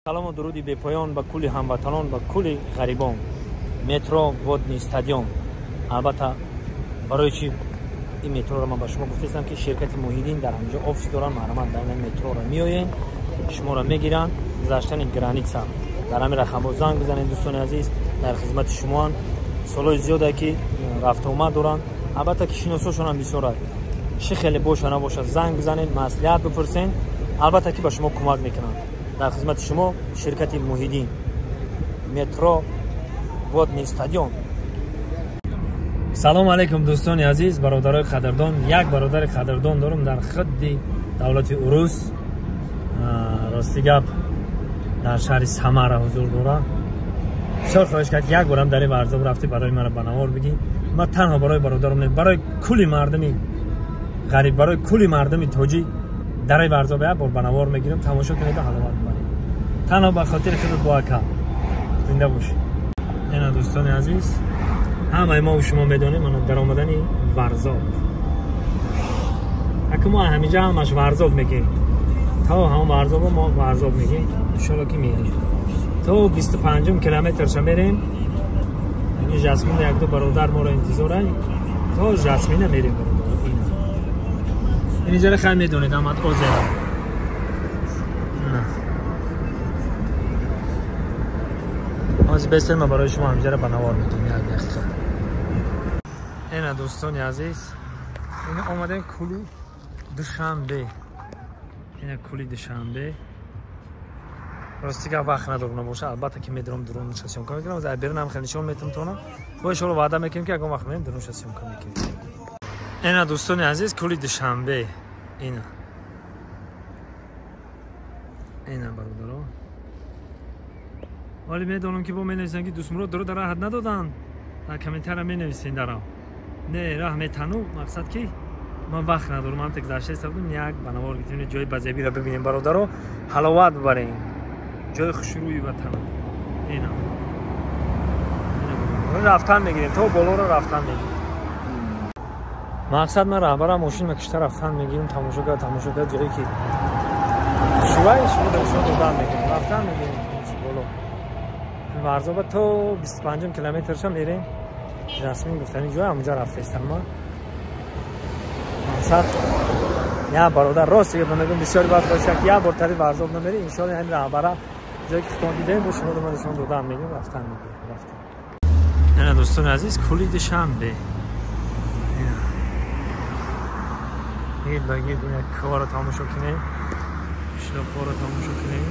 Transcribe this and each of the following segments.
Салому дуруди бепоён ба кулли ҳамватанон, ба кулли ғарибон. Метро Водный стадион. Албатта барои чи ин метроро ман ба шумо гуфтаистам, ки ширкати Муҳиддин дар ҳаминҷо офис доранд. Марҳамат, дар ин метроро меоен, шуморо мегиранд, гузаштани граница. Дар ҳамин рақамҳо занг бизанед, дӯстони азиз, дар хизмати шумоанд. Солҳои зиёде ки рафтуомад доранд, албатта ки шиносошонам бисёрад. Чӣ хеле боша набошад, занг бизанед, маслиҳат бипурсен, албатта ки ба шумо кӯмак мекунанд. Дар хизмати шумо ширкати Муҳиддин, метро Водный стадион. Салом алейкум, дӯстони азиз, бародарои қадрдон. Як бародари қадрдон дорам дар худди давлати Урус. Рости гап, дар шаҳри Самара ҳузур дорад. Бисёр хоҳиш кард, як борам дар ин Варзоб рафтӣ, барои маро ба навор бигӣ. Ман танҳо барои бародарам не, барои кулли мардуми ғариб, барои кулли мардуми тоҷик дар ин Варзоб як бор ба навор мегирам, тамошо кунед ва ҳаловат бибаред. Танҳо ба хотири худат бо ака. Зинда бош. Ина дӯстони азиз, ҳамаи мо шумо медонем ана дар омадани Варзоб. Ака мо ҳаминҷа ҳамаш Варзоб мегем. То ҳамон Варзобо мо Варзоб мегем. Иншоалло ки мерем. То 25 километрша мерем. Ин Жасмин як ду бародар моро интизоранд. То Жасмина мерем, бародар. Ина. Инҷаро хай медонед, амад озера. Ҳозир бестер ман барои шумо ҳаминҷаро ба навор медиҳам, як дақиқа. Ина дӯстони азиз, ина омадем кули Душанбе. Ина кули Душанбе. Рости гап вақт надорам набоша, албатта ки медорам дурунша съёмка мекунам. Аз берунам хеле нишон метам тона. Бо иншоалло ваъда мекунем ки ягон вақт мерем дурунша съёмка мекунем. Ина дӯстони азиз, кули Душанбе. Ина. Ина бародаро. Вале медонам ки бо менависанд ки Дӯстмурод дуро дар раҳат надоданд. Дар комментария менависен дарам. Не, раҳ метану, мақсад ки ман вақт надорам, ман тек гузашта истодам, як ба навор гирифтем, ҷои базебиро бибинем бародаро, ҳаловат бибарем. Ҷои хушрӯи ватан. Ина. Ина рафтан мегирем, то болоро рафтан мегирем. Мақсад ман раҳбарам мошин мекушта рафтан мегирем, тамошо кард, тамошо кард ҷое ки шувай шумо дар додан мегирем, рафтан мегирем боло. Варзоба то 25 километрша мерем. Жасмин гуфтани ҷой ҳамунҷа рафтаистам ман. Мақсад я бародар рост гап мегӯям, бисёр баъд хоҳиш кард, як бор тари Варзоб намери, иншоалло ҳамин раҳбара ҷое ки худтон дидем, бо шумо дома нишон додан мегӯям, рафтан мегирем, рафтан. Ина дӯстони азиз, кули Душанбе. Ина гирд ба гирд ина кӯҳро тамошо кунем, қишлоқҳоро тамошо кунем.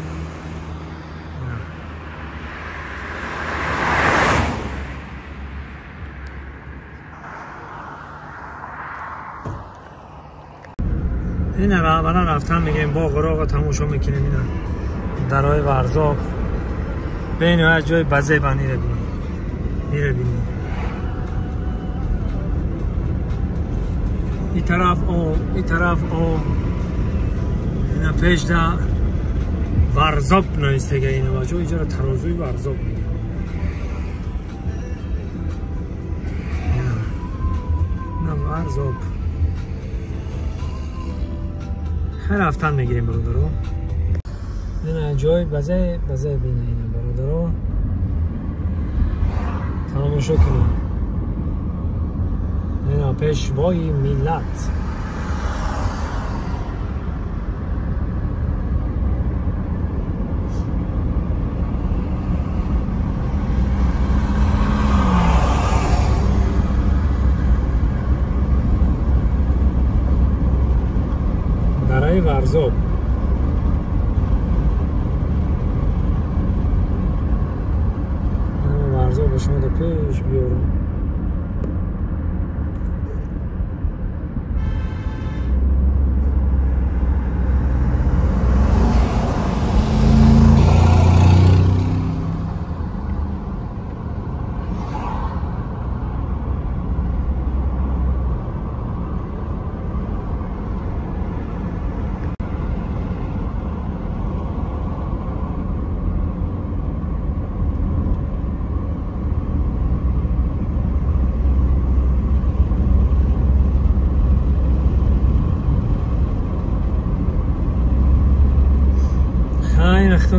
Ина раҳбара рафтан мегирем, боғу роғо тамошо мекунем. Ина дарои Варзоб бениҳоят ҷои базебан. Ира бинем, ира бинем. Ин тараф об, ин тараф об. Ина пешда Варзоб навистага. Ина бачо иҷора тарозуи Варзоб мегирем. Ина Варзоб. Хеле рафтан мегирем бародаро. Ина ҷои базе базе бина. Ина бародаро тамошо кунед. Ина пешвои миллат. Дараи Варзоб. Варзоб ба шумо да пеш биёрам.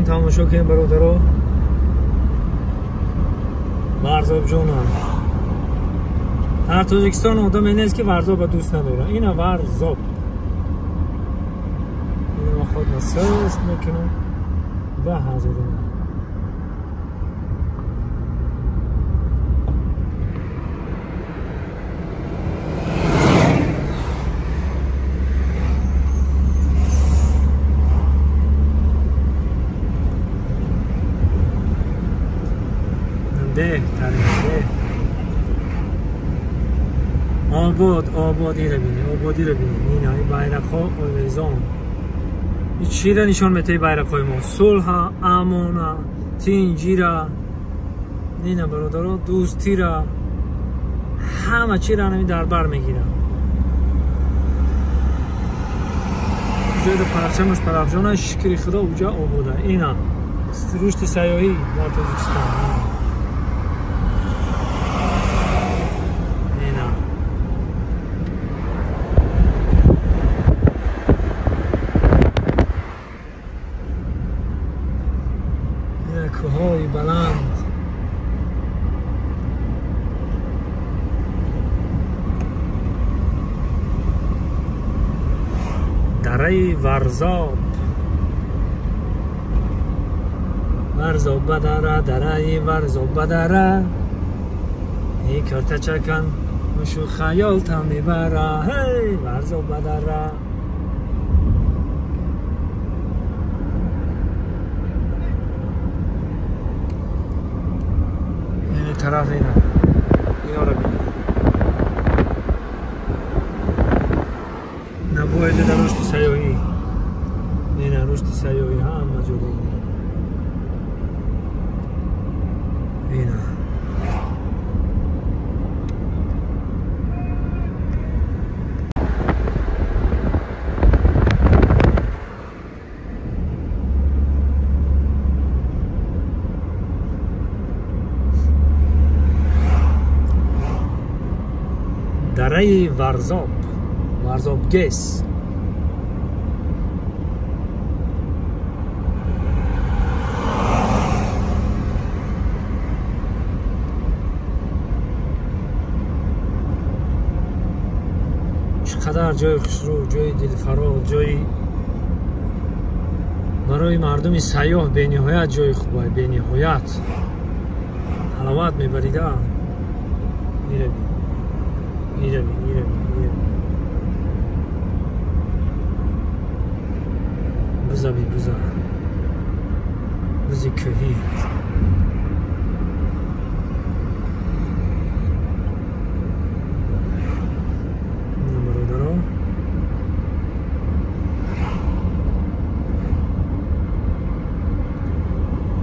тамошо кунем бародаро. Варзоб ҷонам. Дар Тоҷикистон одаме нест ки Варзоба дӯст надорад. Ина Варзоб. Ина ман худ насост мекунам. Ба ҳазорон. آباد آبادی رو بینی، آبادی رو بینی. اینا این بیرق‌ها آویزان. این چی را نشان میده بیرق‌های ما؟ صلح، امانه، تینجی را، اینا برادرها دوستی را، همه چی را همین در بر میگیره. جای پرچمش پرفجانه، شکر خدا اوجا آباده. اینا رشد سیاحی در تاجیکستان. کوههای بلند. دره ورزاب. ورزاب بدره، دره ورزاب بدره. ای کرته چکن مشو خیال تا میبره. هی ورزاب بدره. طرف اینا اینا رو بینید. نباید در رشد سیاحی. نه رشد سیاحی همه جوره. اینا اینا دره ورزاب، ورزاب گس. چقدر جای خوشرو، جای دلفرا، جای برای مردم سیاح به نهایت جای خوبه، به نهایت حلاوت میبریده. میره میره میره میره. بزا بی بزا بزی کهی. برادرها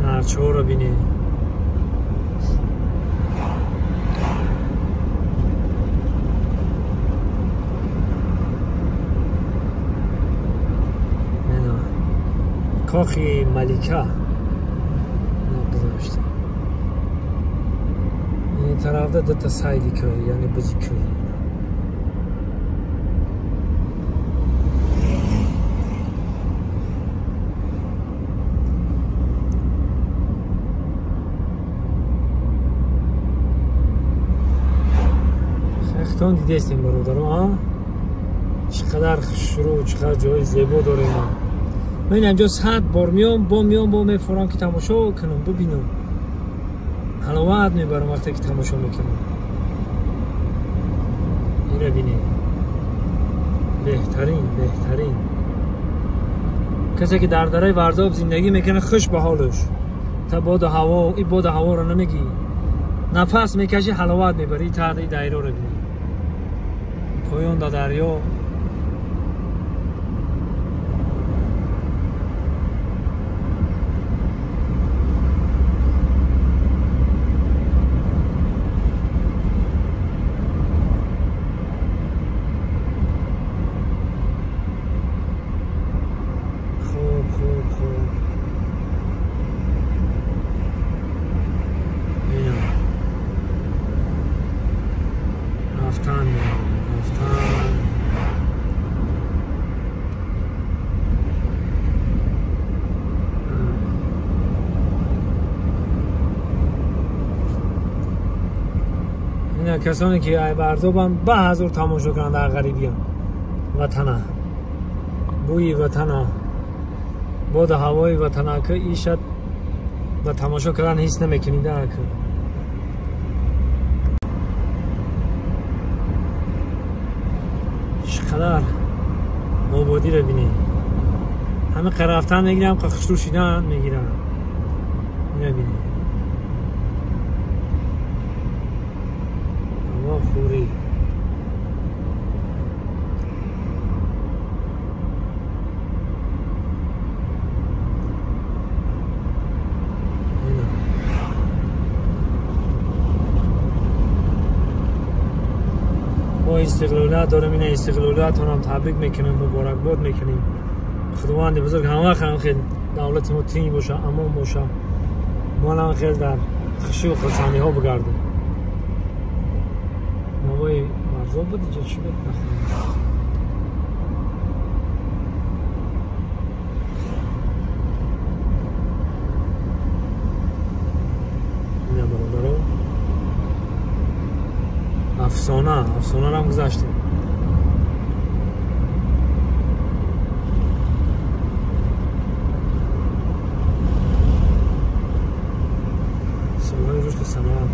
نرچه ها رو بینی. کاخی ملیکه گذاشته. این طرف ده تا سایدی کوهی، یعنی بزی کوهی. خیختان دیدستیم برادرها، چقدر خوشرو، چقدر جای زیبا داریم. من اینجا 100 بار میام با میام با میفورم که تماشا کنم، ببینم. حلاوت میبرم وقتی که تماشا میکنم. این بینی بهترین، بهترین. کسی که در دره ورزاب زندگی میکنه خوش به حالش. تا باد هوا، این باد هوا رو نمیگی، نفس میکشی حلاوت میبری. تا این دایره رو بینی، پایان در دریا. رفتن، رفتن. Ина касоне ки ай Варзобанд ба ҳазур тамошо кунанд дар ғарибиям. Ватана. Бӯи ватана. Боду ҳавои ватана ки ишад ба тамошо кардан ҳис намекунӣ да ки. Чӣ қадар ободиро бинед. Ҳама рафтан мегирам, хушрӯ шидан мегирам. Ина бинед. Ҳаво хӯрӣ. Истиқлолият дорем, ина истиқлолиятонам табрик мекунем, муборакбод мекунем. Худованди бузург ҳама вақт хел давлати мо тинг боша, амон боша. Мо ҳам хел дар хушию хурсандиҳо бигардем. Навои Варзоб буд иҷо чӣ буд? Ина бародаро, афсона, афсонаро ҳам гузаштем. Солҳои рушди саноат.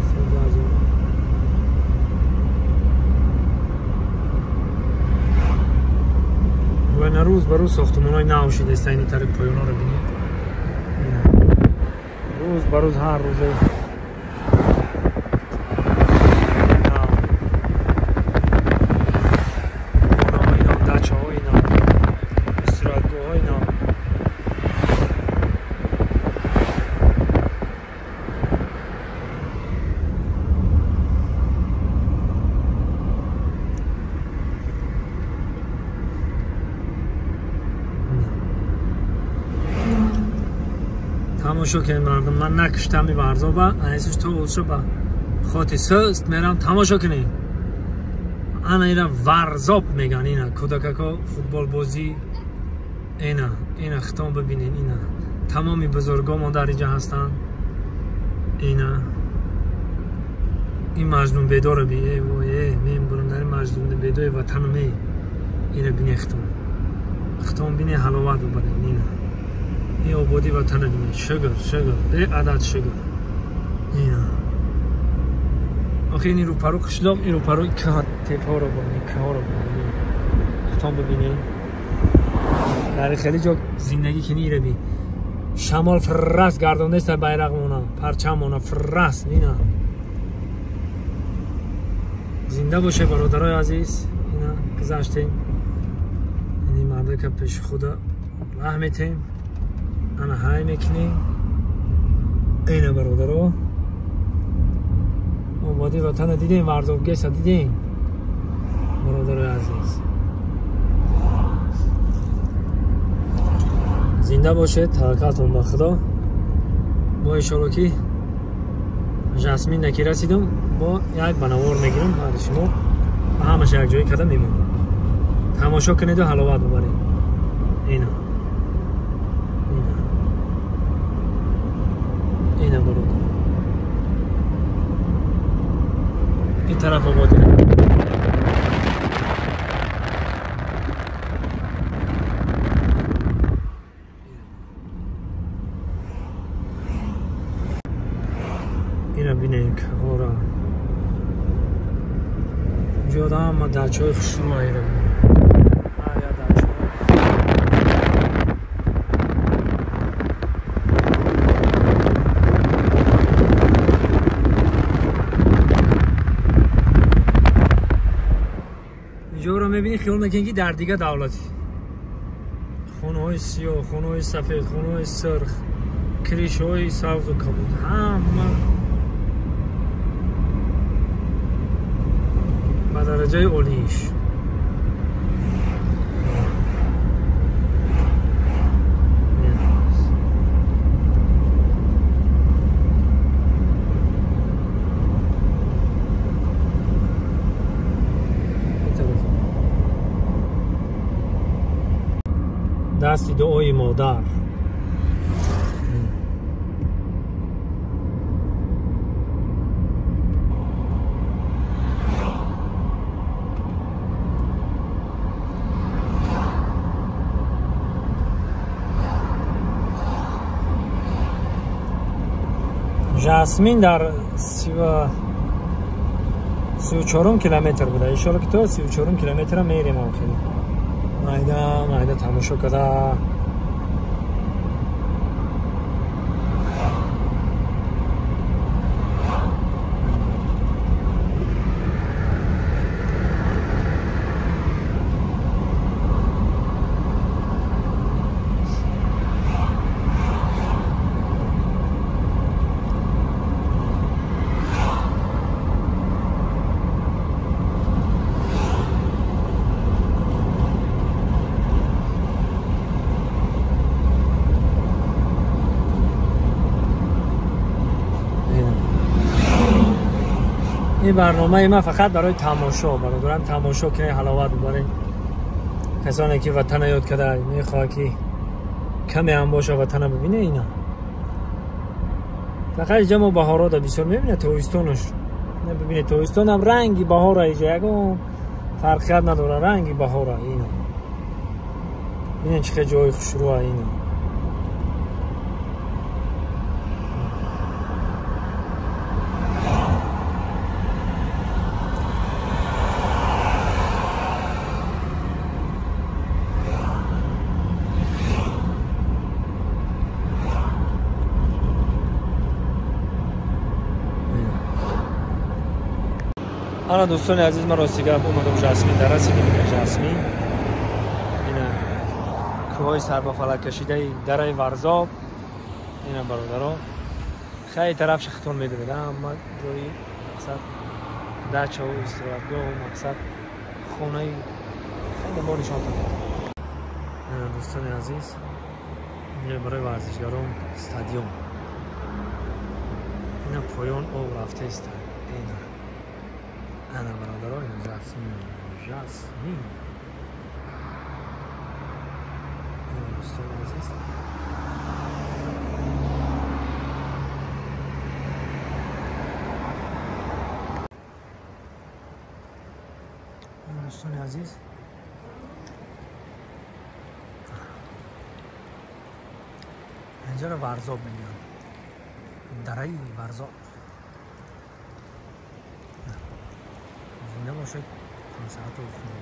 Ва рӯз ба рӯз сохтмонҳои нав шудааст. Ини тариқ поёнҳоро бинед. Рӯз ба рӯз ҳар рӯзе тамошо кунед мардум. Ман накуштам и Варзоба, айсиш то олшо ба хоти суст мерам. Тамошо кунед. Ана ира Варзоб меган. Ина кӯдакако футболбозӣ. Ина, ина хитом бибинед. Ина тамоми бузургомон дар инҷа ҳастанд. Ина ин маҷнун бедоро би, э вой, э мен бурам дар маҷнун бедои ватанум. Э ина бине хитом, хитом бине, ҳаловат бибаред. Ина ин ободӣ ватана бинед. Шукр, шукр, беадад шукр. Ина охи ин рӯпару қишлоқ, ин рӯпару тепаҳоро бибинед, кӯҳҳоро бибинед, хитом бибинед. Дар хеле ҷо зиндагӣ кини. Ира би, шамол фиррас гардондаест байрақмона, парчамона фиррас. Ина зинда боше бародарои азиз. Ина гузаштем, ини мардака пеши худа раҳ метем, ана ҳай мекунем. Ина бародаро, ободӣ ватана дидем, Варзобгеса дидем, бародарои азиз. Зинда бошед, таваккалтон ба Худо. Мо иншоалло ки Жасмин ки расидум, бо як банавор мегирам баъди шумо, ҳамаша якҷоя карда мемонам. Тамошо кунеду ҳаловат бубаред. Ина, ина, ина бародар, ин тараф ободӣ. Ина бинед кӯҳҳоро. Инҷо ҳама дачаҳои хушрӯ айра. Ҳар як дача. Инҷоро мебинӣ, хиёл мекунӣ ки дар дигар давлатӣ. Хонаҳои сиёҳ, хонаҳои сафед, хонаҳои сурх, кришҳои сабзу кабуд, ҳама ба дараҷаи олииш. Дасти дуои модар. Жасмин дар 34 километр буда. Иншоалло ки то 34 километра мерем ам хеле. Майда майда тамошо карда. این برنامه من فقط برای تماشا، برادران تماشا کنه، حلاوت ببرین. کسانی که وطن یاد کرده میخواد که کمی هم باشه وطن ببینه، اینا فقط اینجا ما بهارا دا بسیار میبینه، تویستونش ببینه، تویستون هم رنگی بهارا اینجا یکم فرقیت نداره، رنگی بهارا اینا. ببینین چه جای خوشروه اینا. ана дӯстони азиз, ман рости гап омадам Жасмин, дар расидим Жасмин. Ина кӯҳҳои сарбафалак кашидаи дараи Варзоб. Ина бародаро, хеле тараф шахтон медонед, ҳама ҷои мақсад дачаву истироҳатгоҳу мақсад хонаи хеле мо нишонтон медиҳем. Ина дӯстони азиз, инҷо барои варзишгарон стадион. Ина поён об рафта иста. Ина ана бародаро, ина Жасмин, Жасмин. Ина дӯстони азиз, дӯстони азиз, инҷаро Варзоб мегӯянд, дараи Варзоб. зинда бошед, саҳату бошед.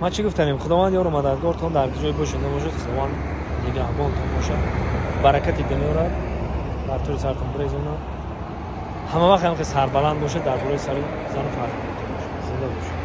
Ман чӣ гуфтанем? Худованд ёру мададгортон дар ҷое бошед, набошед, Худованд нигаҳбонтон бошад, баракати дунёра дар тӯри сартон бирезонад. Ҳама вақт ҳам ки сарбаланд бошед, дар болои сари зану фарзандатон бошед. Зинда бошед.